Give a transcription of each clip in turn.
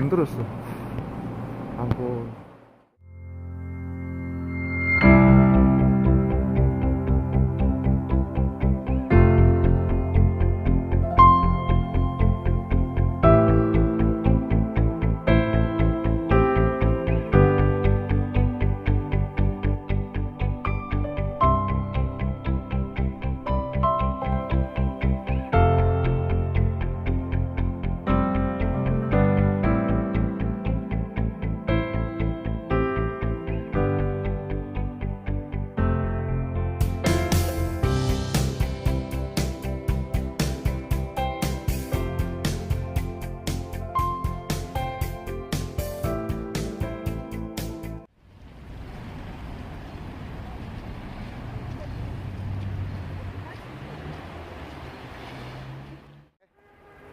turun terus tuh. Ampun.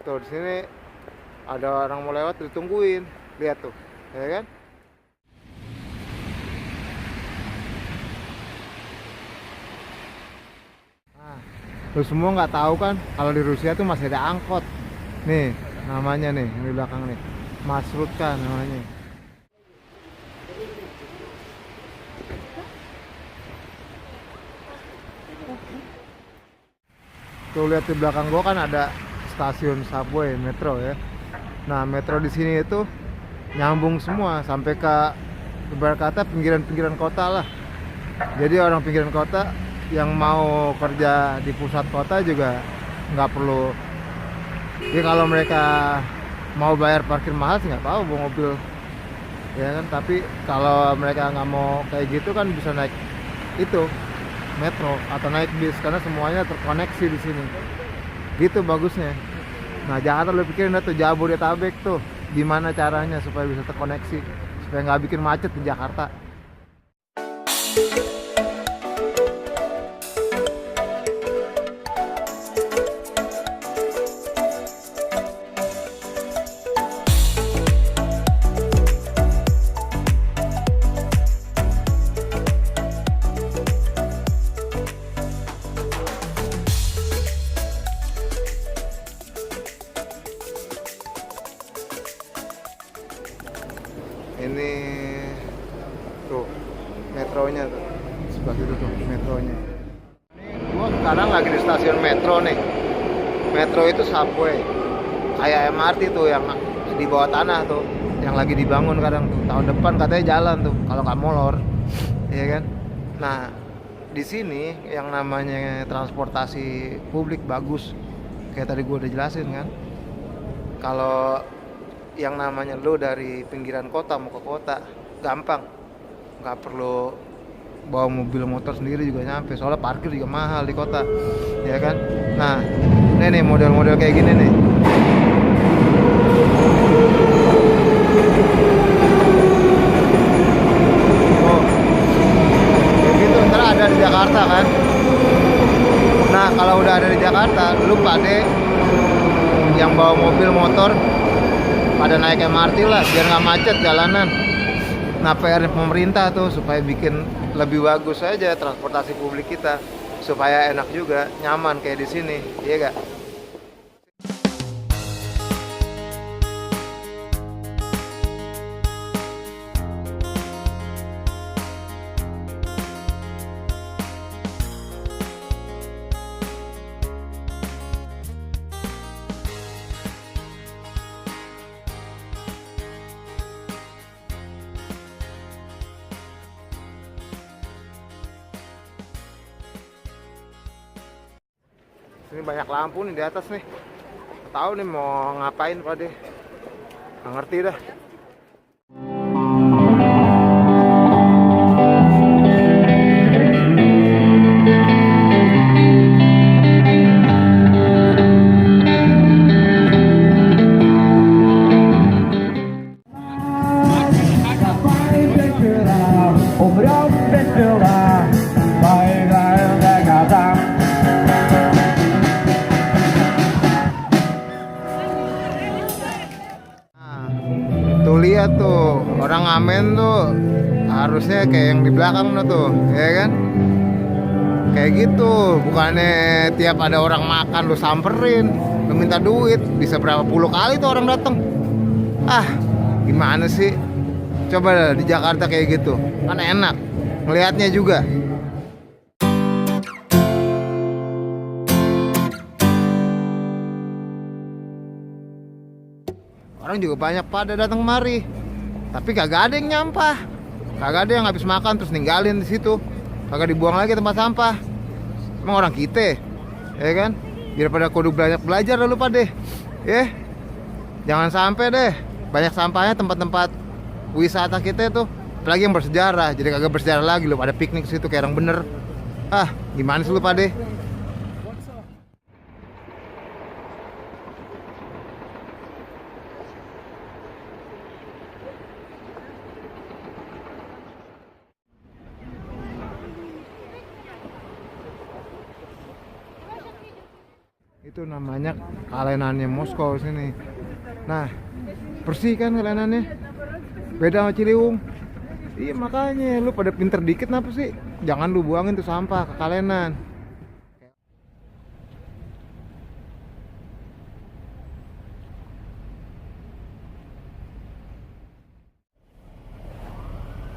Tuh di sini ada orang mau lewat ditungguin. Lihat tuh, ya kan? Nah, lu semua nggak tahu kan kalau di Rusia tuh masih ada angkot. Nih, namanya nih di belakang nih. Marshrutka namanya. Tuh lihat di belakang gua kan ada stasiun subway metro ya. Nah, metro di sini itu nyambung semua sampai ke ibarat kata pinggiran-pinggiran kota lah. Jadi orang pinggiran kota yang mau kerja di pusat kota juga nggak perlu. Jadi kalau mereka mau bayar parkir mahal sih nggak tahu bawa mobil, ya kan. Tapi kalau mereka nggak mau kayak gitu kan bisa naik itu metro atau naik bis karena semuanya terkoneksi di sini. Gitu bagusnya. Nah, Jakarta lu pikirin dah tuh Jabodetabek tuh gimana caranya supaya bisa terkoneksi supaya nggak bikin macet di Jakarta. Ini tuh metronya tuh sebelah itu tuh metronya. Ini gua sekarang lagi di stasiun metro nih. Metro itu subway kayak MRT tuh yang di bawah tanah tuh yang lagi dibangun kadang tuh. Tahun depan katanya jalan tuh kalau nggak molor, ya kan. Nah, di sini yang namanya transportasi publik bagus kayak tadi gua udah jelasin kan. Kalau yang namanya lo dari pinggiran kota mau ke kota gampang, nggak perlu bawa mobil motor sendiri juga nyampe, soalnya parkir juga mahal di kota, ya kan. Nah, ini nih model-model kayak gini nih. Oh, kayak gitu ntar ada di Jakarta kan. Nah, kalau udah ada di Jakarta lu pade yang bawa mobil motor pada naik MRT lah biar nggak macet jalanan. Nah, PR pemerintah tuh supaya bikin lebih bagus aja transportasi publik kita supaya enak juga, nyaman kayak di sini, iya gak? Ini banyak lampu nih di atas nih. Tahu nih mau ngapain Pak deh. Nggak ngerti dah. Tuh lihat tuh, orang ngamen tuh harusnya kayak yang di belakang tuh, ya kan? Kayak gitu, bukannya tiap ada orang makan lu samperin, lu minta duit, bisa berapa puluh kali tuh orang datang. Ah, Gimana sih? Coba dah, di Jakarta kayak gitu. Kan enak. Ngelihatnya juga. Orang juga banyak pada datang kemari. Tapi kagak ada yang nyampah. Kagak ada yang habis makan terus ninggalin di situ. Kagak dibuang lagi tempat sampah. Emang orang kita, ya kan? Biar pada kudu banyak belajar lalu pada. Ya. Jangan sampai deh banyak sampahnya tempat-tempat wisata kita tuh. Apalagi yang bersejarah. Jadi kagak bersejarah lagi lu pada piknik situ kayak orang bener. Ah, gimana sih lu pada? Itu namanya kalenannya Moskow sini. Nah, bersih kan kalenannya, beda sama Ciliwung. Iya makanya lu pada pinter dikit kenapa sih? Jangan lu buangin tuh sampah ke kalenan.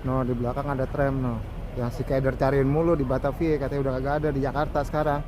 No, di belakang ada tram no. Yang si Keder cariin mulu di Batavia katanya udah kagak ada di Jakarta sekarang.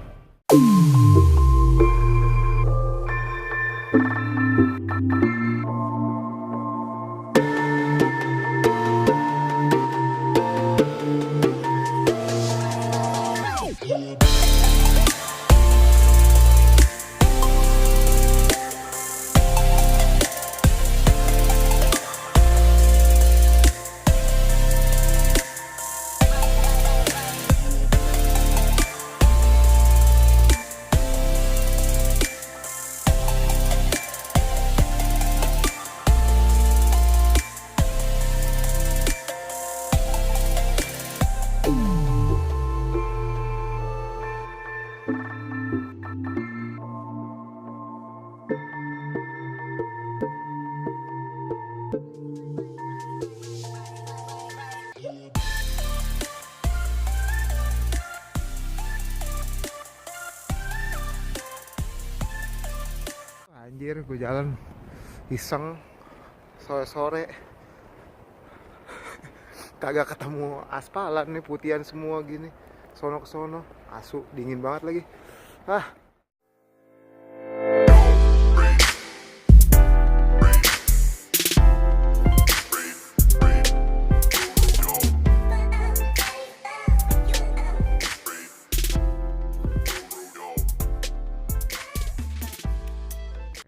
Anjir, gue jalan iseng sore-sore kagak ketemu aspalan nih, putihan semua gini, sono ke sono, asu dingin banget lagi. Ah,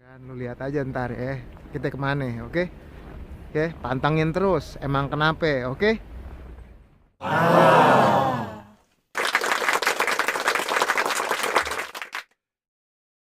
kan lu lihat aja ntar ya kita kemana, oke? Oke, pantangin terus emang kenapa, oke?